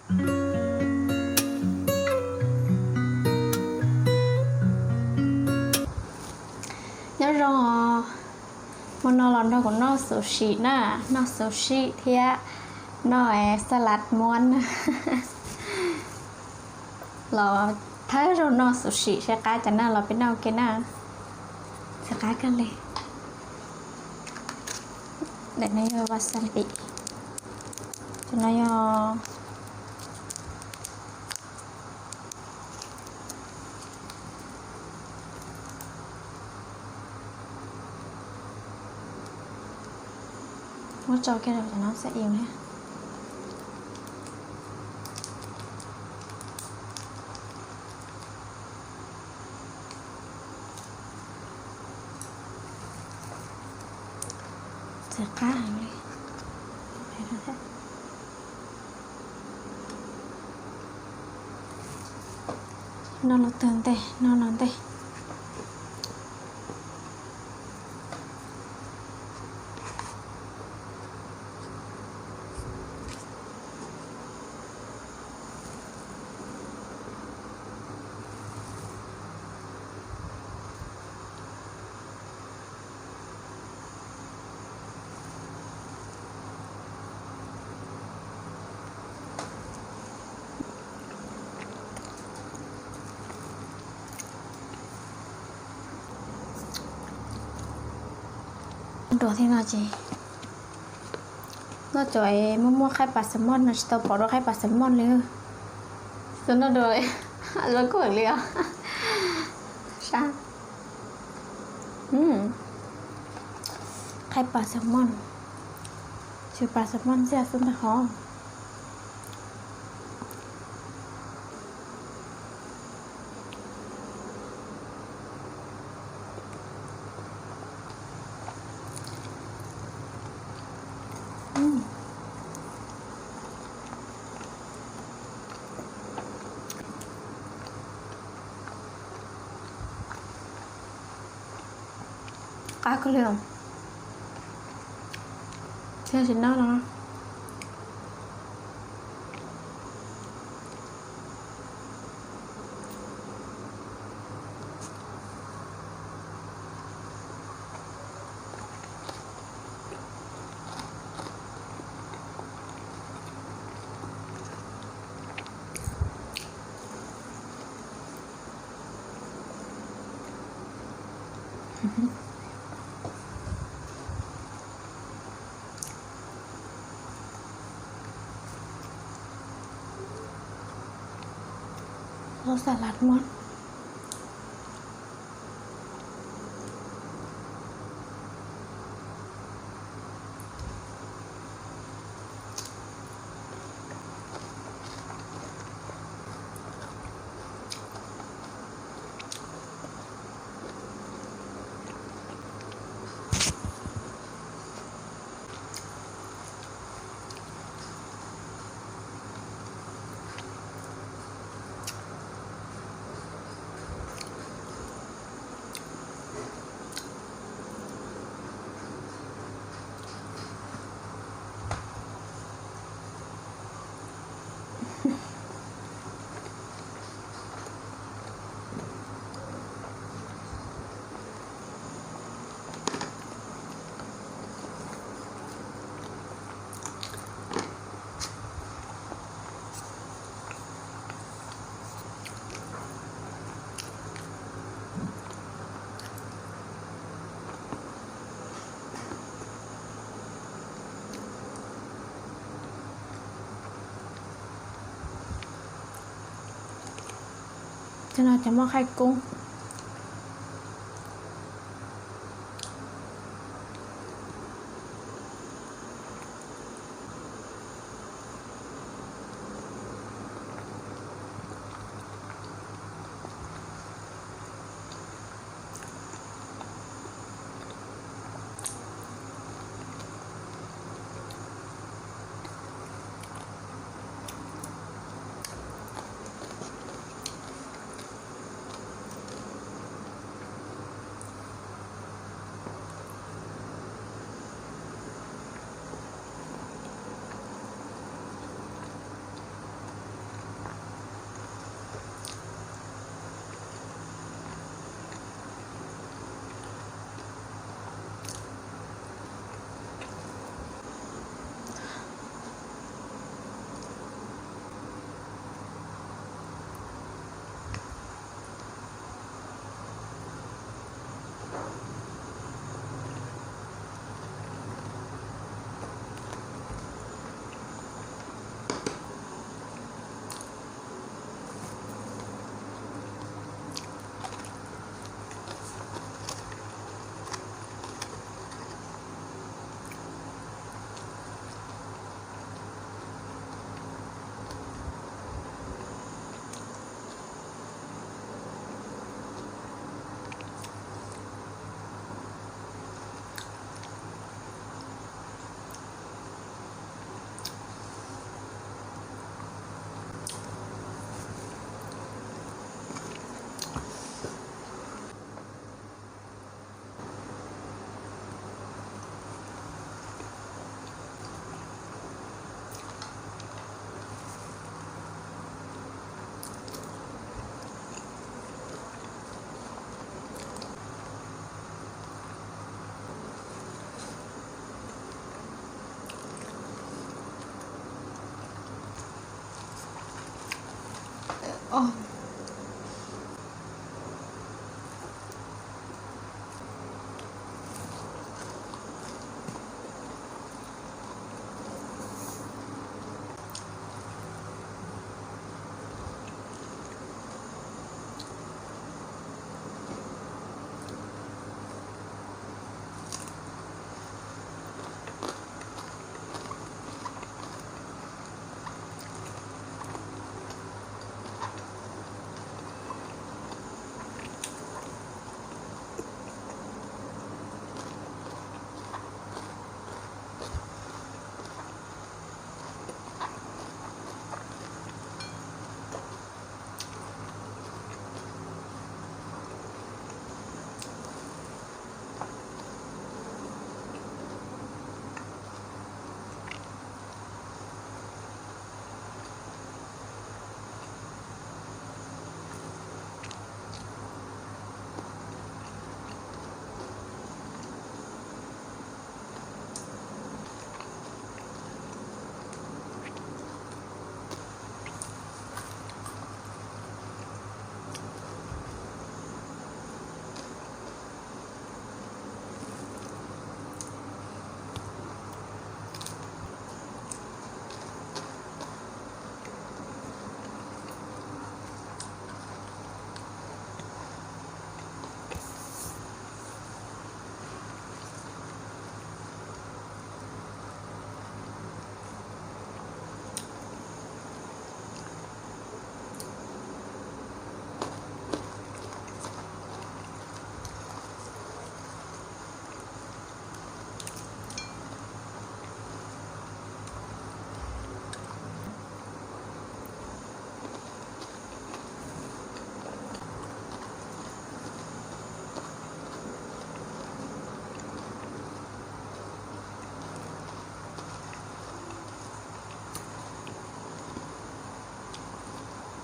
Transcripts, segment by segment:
Nyob zoo os, hmo no los nrog kuv noj xuv sim na, noj xuv sim thiab noj xas las muab na. Los thawj zaug noj xuv sim seb qab cov na, los peb noj ua ke na. Txiv qab kawg li. Daim no yog wasabi, cov no yog muab tso kiag rau cov no xwb. Txiv qab heev li. Noj los tag ntej, noj los ntej. Nrog thiab no ces noj cov muaj muaj khaib pas xas moj no, tsis tau pom dua khaib pas xas moj li. Tus noj dua los kuj heev li os. Sab, khaib pas xas moj, tsis pas xas moj ntxiag xwb ntag hov. Qab kawg li os. Thiab tsis noj no. Xas las muab. Cov no cov muaj khaib koob. Oj.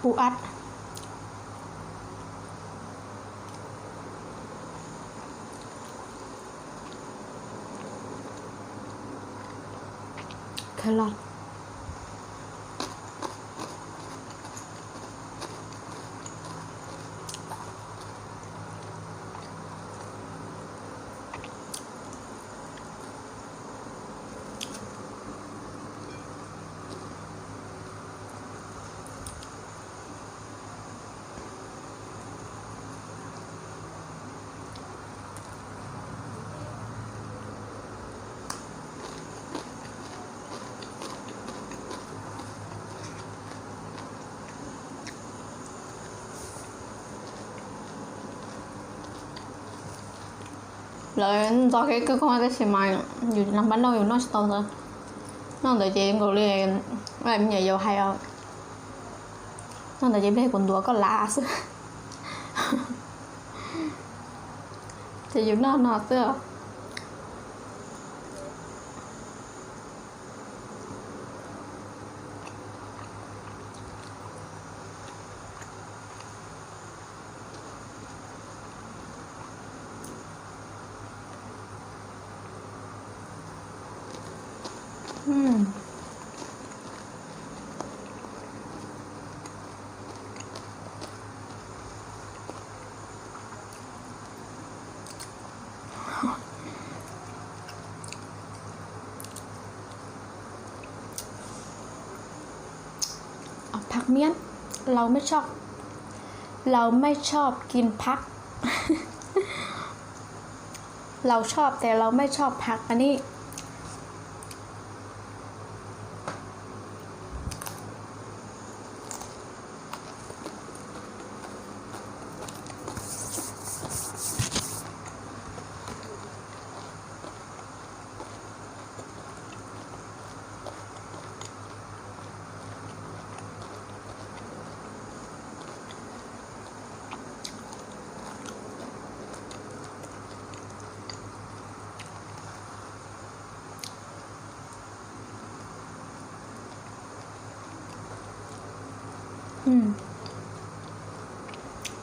Ub ab. Kha los. Lawv ntxo kev kawg kuj tab sis mas yus nag npab nauj yus noj tsis tau ntawd. Noj ntawd ces nkaus li me nyuam yaus hais, noj ntawd ces nplej kuv ntuav koj lav xwb. Ces yus noj no xwb.ผักเม็ด เราไม่ชอบ เราไม่ชอบกินผัก เราชอบแต่เราไม่ชอบผักอันนี้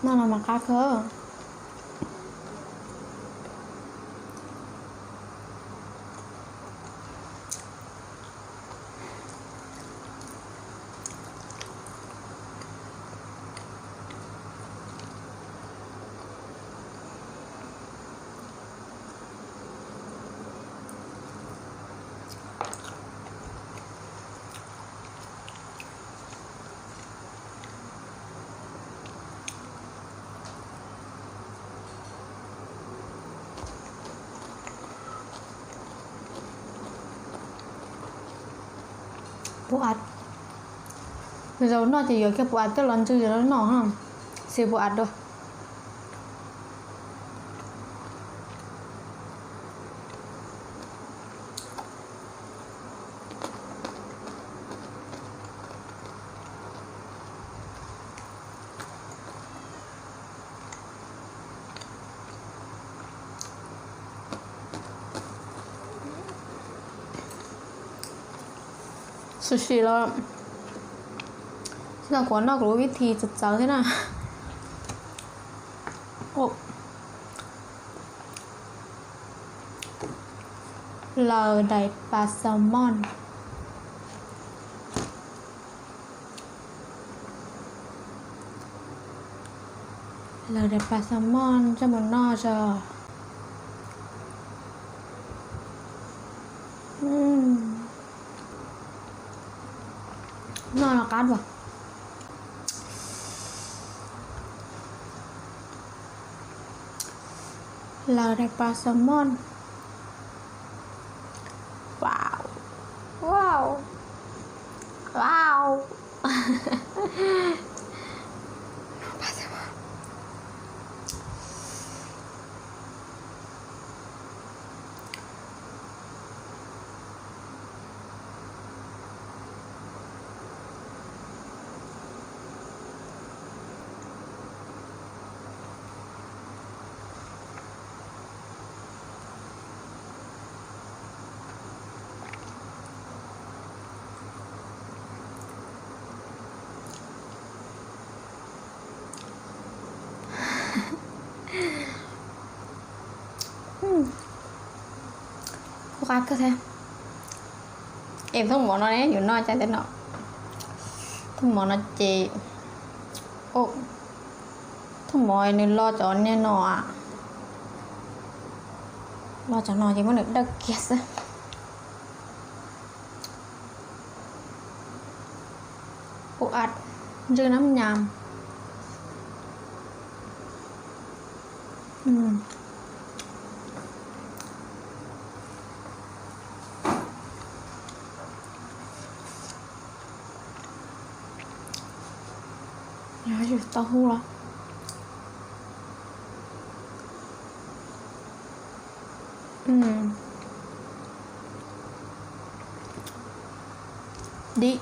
Noj no mas qab kawg. Puas ad. Zaum no ces yuav kiag puas ad coj los ntsw rau no, xi puas ad dua. Sushi los, tsis tau kuv noj kuv lub vib thi txawv txawv thiab na. Laws daim pas xaus moj. Laws daim pas xaus moj coj mus noj tso. Noj no qab dua. Laws daim pas xaus moj. Wow. Wow. Wow. Kuj qab kawg thiab. Es thooj mov no ne yus noj caj ntawm no. Thooj mov no ces, thooj mov nws lo cov niag no, lo cov no ces muab nws dawj kiag xwb. Ua, ntsw nab nyam. Yog tau hu los. Dim.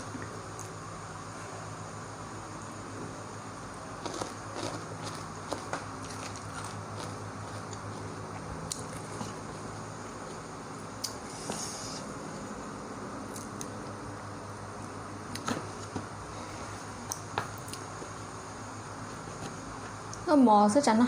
Noj mov xwb tsam no.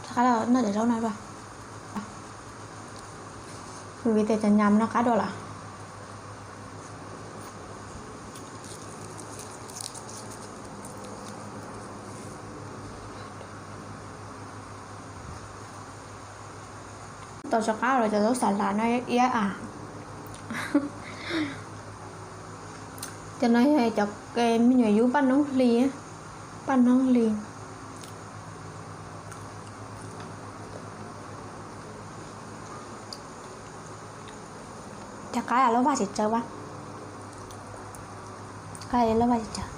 Rov qab los noj cov zaub no dua. Vim tias cov nyam no qab dua lawm. Tau rov qab los cov zaub xav las no iab a. Cov no yog cov me nyuam yub paj noob hli, paj noob hli. Cov qab lub vaj tsis tsawv, qab lub vaj tsis tsawv.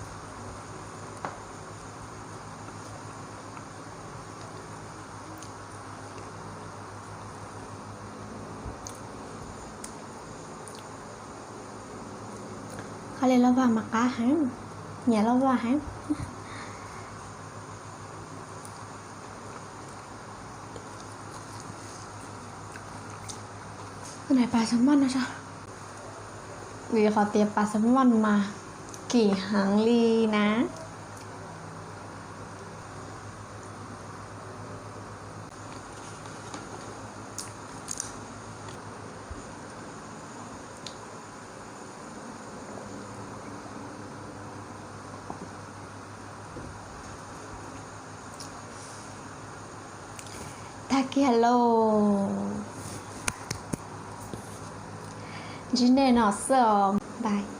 Li loj vaj mas qab heev, nyiam loj vaj heev. Tus niag pas xas maj no, vim qhov tias pas xas maj mas kim heev li na. Tag kiag lauj. Ntsib nej no xwb os, bye.